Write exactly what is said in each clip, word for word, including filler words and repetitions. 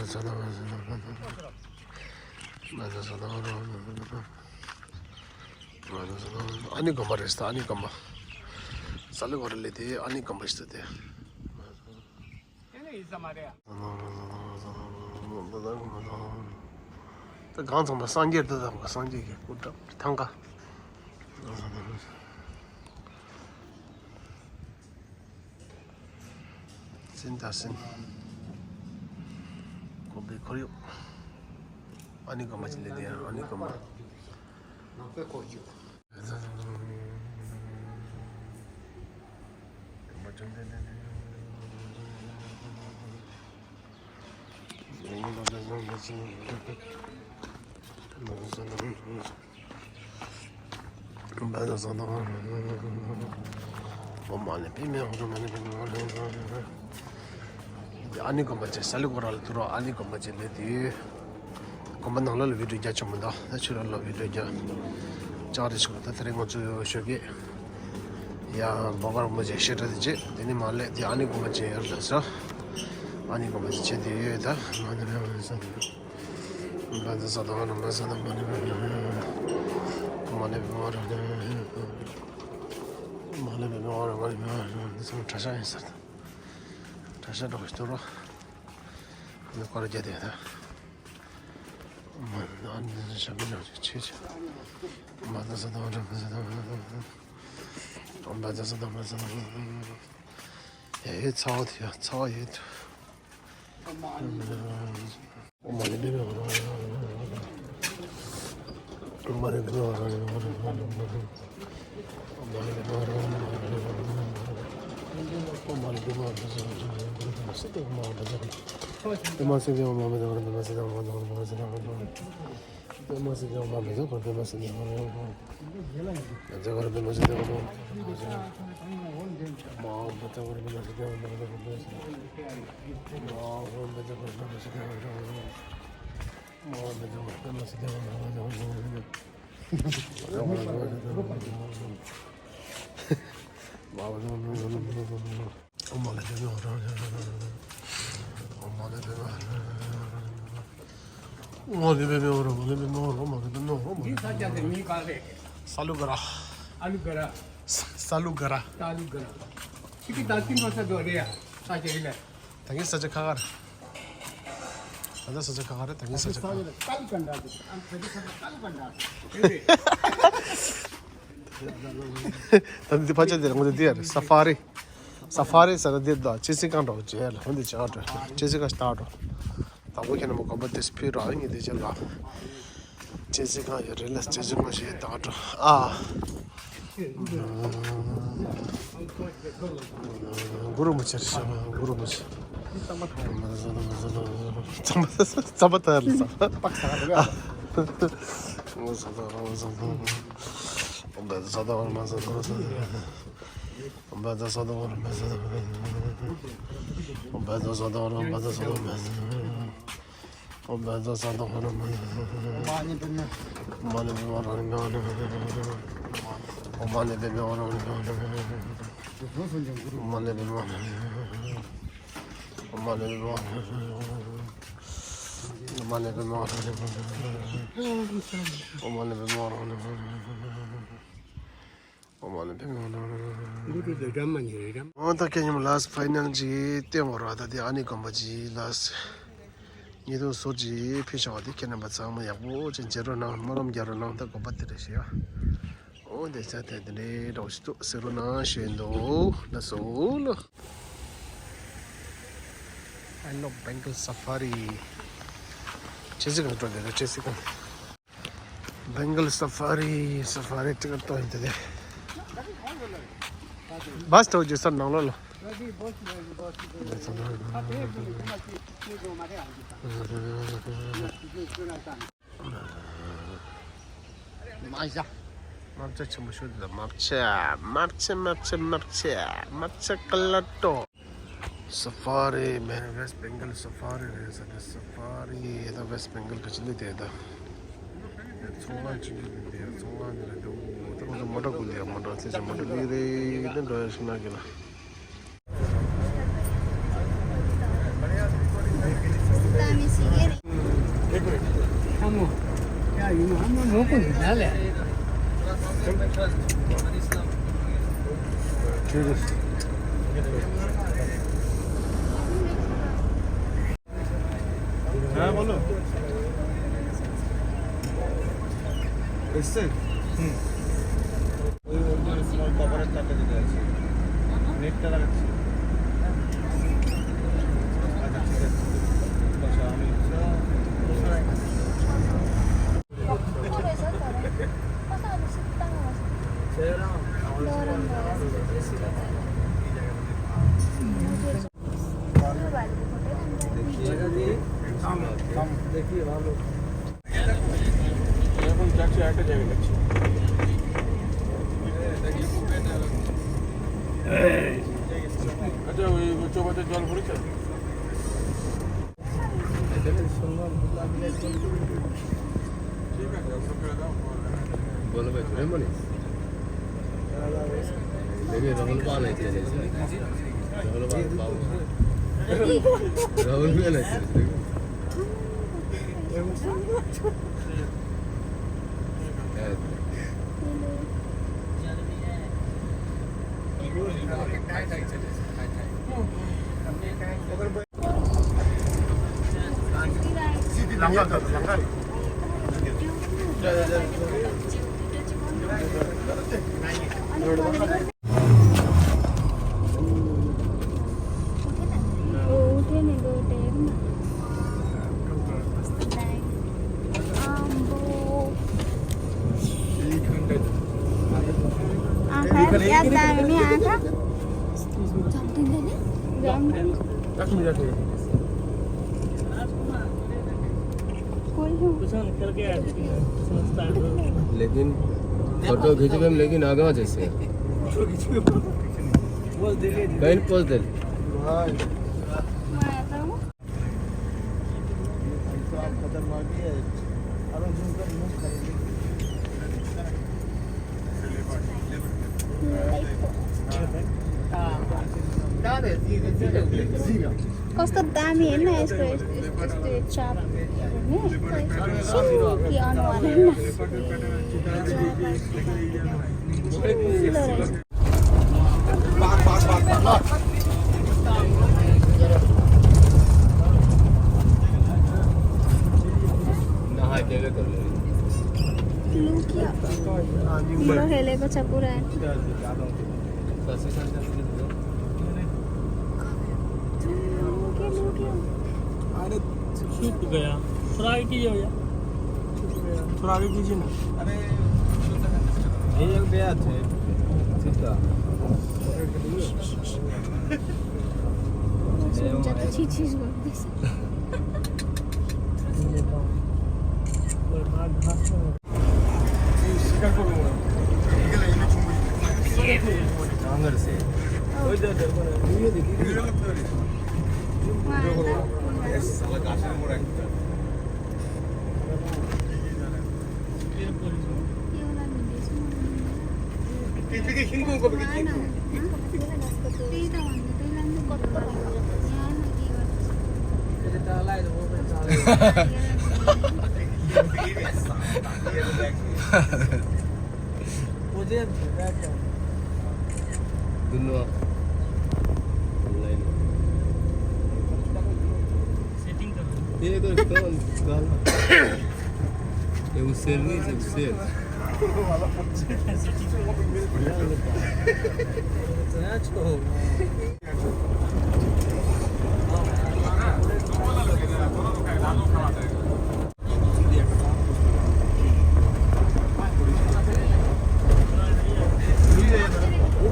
ཨ་ནི་དགོན་པ་རེད་ད། ཨ་ནི་དགོན་པ། ས་ལུ་གོ་ར་ལེ་དེ་ཨ་ནི་དགོན་པ་ཞིག་ད་དེ། ད་གང་ཚང་མ་སངས་རྒྱས་ད་དང་སངས་རྒྱས་ཀྱི་སྐུ་འདྲ་ཐང་ག་སིན་ད་སིན། དགོན་པའི་ཁོར་ཡུག་ཨ་ནི་དགོན་པ་ཅིག་ལས་དེ་ཡང་ཨ་ནི་དགོན་པ། ཨ་ནི་དགོན་པ་ཅན་ས་ལུ་གོ་ར་ལ་ཐུར་ཨ་ནི་དགོན་པ་ཅན་ས་ལུ་གོ་ར་ལ་དུ་རོ། ཨ་ནི་དགོན་པ་ཅན་ས་ལུ་གོ་ར་ལ་དུ་རོ། ཨ་ནི་དགོན་པ་ཅན་ལས་དེ་དགོན་པ་ནང་ལ་ལ་བི་ཌིའོ་རྒྱ་ཆོག་མི་འདུག་ད་ཆུ་ར་ལ་བི་ཌིའོ་རྒྱ་ལྕགས་རེ་ཞིག་ད་དེ་རིང་ང་ཚོ་ཤོད་ཀྱི། ཡ་བོ་གར་མོ་ཅན་ཤེས་ར་དེ་ཅེ་དེ་ནི་མ་ལས་དེ་ཨ་ནི་དགོན་པ་ཅན་ཡར་ལ་ས། ཨ་ནི་དགོན་པ་ཅན་ཆེ་དེ་ཡོད་ད་མ་ནི་ར་ས་དེ། བཛྲ་སཏྭ་བ་རཱ་མ་སཏྭ་མ་ནི་བ་ར་མ་ནི་བ་ར་མ་ནི་བ་ར་མ་ནི་བ་ར་མ་ནི་བ་ར་འདི་ཚང་མ་གྲྭ་ཤག་ཡིན་ས་རེད། གྲྭ་ཤག་འགྲོ་གི་འདུག་རོ། འདི་སྐོར་རྒྱག་དེ་ད། མ་ནི་འདི་ཞབས་པའི་ནང་ཆེ་ཆེ། བཛྲ་སཏྭ་བ་རཱ་མ་སཏྭ་མ་ནི་བ་ར་བཛྲ་སཏྭ་བ་རཱ་མ་སཏྭ་མ་ནི་བ་ར། ཡ་ཡོད་ཚ་བ་དེ་ཡ་ཚ་བ་ཡོད། ས་ལུ་ག་ར། ཨ་ལུ་ག་ར། ས་ལུ་ག་ར། ཁྱེད་ཀྱི་ད་ཐིང་ག་ས་དོ་རེད་ཡ། ས་ཆ་ཡིན་ལ། ད་གིན་ས་ཆ་ཁ་ཁ་རེད། ད་ལྟ་ས་ཆ་ཁ་ཁ་རེད། ད་གིན་ས་ཆ་ཁ་ཁ་རེད། ད་ལྟ་ས་ཆ་ཁ་ཁ་རེད། ད་འདི་ཕ་ཆ་དེ་རང་དེ་དེ་རེད། ས་ཧྥ་རི། ས་ཧྥ་རི་ཟེར་ན་འདི་འདུག་ཅི་སི་ཀང་འགྲོ་བྱས་ལ་འོན་ཏེ་བྱ་འགྲོ། ཅི་སི་ཀང་ཞིག་ལྟ་འགྲོ། དང་པོ་ཁྱེད་རྣམ་པ་དགོན་པ་དེ་ཕུལ་རོགས། ཨ་ནི་དེ་རྗེས་ལ་ཅི་སི་ཀང་ཡོད་རེད་ལ། ཅི་སི་ཀང་ཞིག་ལྟ་འགྲོ། ཨ། གུ་རུ་མུ་ཆེར་ཤ་གུ་རུ་མུ་ཆེ། ཙམ་པ་ཙམ་པ་ཐར་ལ་ཙམ་པ། ཨོ་ད་ཁྱེད་ཉིད་ལ་ཕའི་ནལ་ཅིག་སྟོན་དགོས་ར། ད་དེ་ཨ་ནི་དགོན་པ་ཅིག་ལ་ཉེ་དུ་སོར་ཅིག་ཕུལ་བྱ་བ་དེ་ཁྱེད་རྣམ་པ་ཚང་མ་ཡག་པོ་ཅིག་མཇལ་རོགས་གནང་། སྨོན་ལམ་རྒྱག་རོགས་གནང་། ད་དགོན་པ་དེ་རེད་ཤག་ཨོ་དེ་ཚ་དེ་དེ་འདྲའི་འདྲ་བོ་ཞིག་འདུག་ཟེར་རོགས་གནང་ཞུ་ཡིན་འདུག་ལགས་སོ་ལགས། I love Bengal safari. ཅི་ཟིག་གང་འགྲོ་དེ་རེད། ཅི་ཟིག་གང་། Bengal safari, safari ticket ཏོ་ཡིན་ཏེ། བཱས་ཏོ་ཇི་སར་ནང་ལོགས་ལ། མ་བྱ། མ་བྱ་ཆེན་པོ་ཤོད་དེ། མ་བྱ། མ་བྱ། མ་བྱ། མ་བྱ། མ་བྱ་ཀ་ལ་ཏོ། Safari, man, West Bengal safari རེད་ཟེར་ཏེ། Safari ད་West Bengal ག་ཅི་ལས་དེ་ད། ཚོང་ཁང་ཅི་ལས་དེ། ཚོང་ཁང་ནི་རེད་འདུག་ད་ང་ཚོ་མོ་ཊ་ཀུན་དེ་མོ་ཊ་ཚེ་ཚེ་མོ་ཊ་ལི་རེད་ད་འགྲོ་ཡ་ཤི་ན་གི་ལ། হ্যাঁ, বলো। এসছেন? হুম। ওই, ওই, ওই, স্মল কভারের তারটা যেটা আছে, নেটটা লাগাচ্ছি। আচ্ছা, ঠিক আছে। আচ্ছা, আমি এখন যাচ্ছে, একটা জায়গায় যাচ্ছে। আচ্ছা, ওই চৌকাঠে জল ভরেছে? ঠিক আছে, ওগুলো ফেলে দাও। বলো ভাই, ঘুরে মনে? দেখি, রাহুল পাল আছে। রাহুল পাল, পাল। রাহুল পাল আছে, দেখি। হ্যাঁ। आँखा, याद आयो नि आँखा? झम्टिँदैन? झम्टिन्छ। लेकिन फोटो खींच के, लेकिन आगा जैसे कहीं पोज दे। कस्तो दामी हेर्न यसको, यस्तो, यस्तो चाप हेर्ने, सो कि अनुहार हेर्न। लुक या, मेरो हेलेको छ पुरा। लुक या, लुक या। अरे छुप गया। थोड़ा आगे कीजिए भैया। छुप गया। थोड़ा आगे कीजिए ना। अरे ये लोग गया थे। ठीक है। ज्यादा छी छी। दुनो। सेटिङ त ये तो कौन गाना? ये उसेर नहीं, ये उसेर।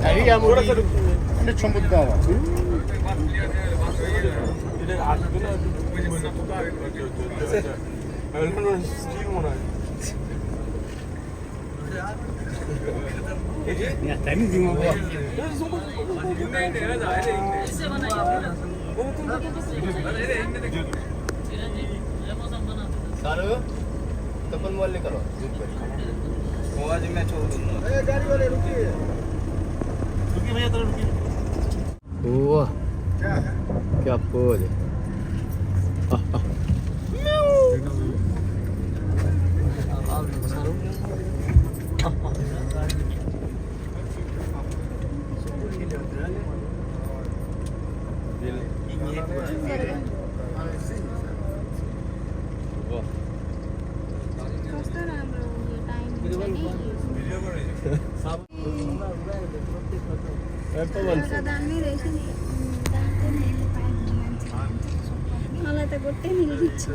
다리야, 우리 근데 전부 다 와. 야, 다리 지금 뭐. सारू, तपन मोहल्ले करो, झुक कर। वो आज मैं छोड़ दूंगा। ए, गाड़ी वाले, रुकिए। रुकिए भैया, थोड़ा रुकिए। वाह, क्या पोज है। आह, आह। అలా తగ్గొట్టే నిలిపించు.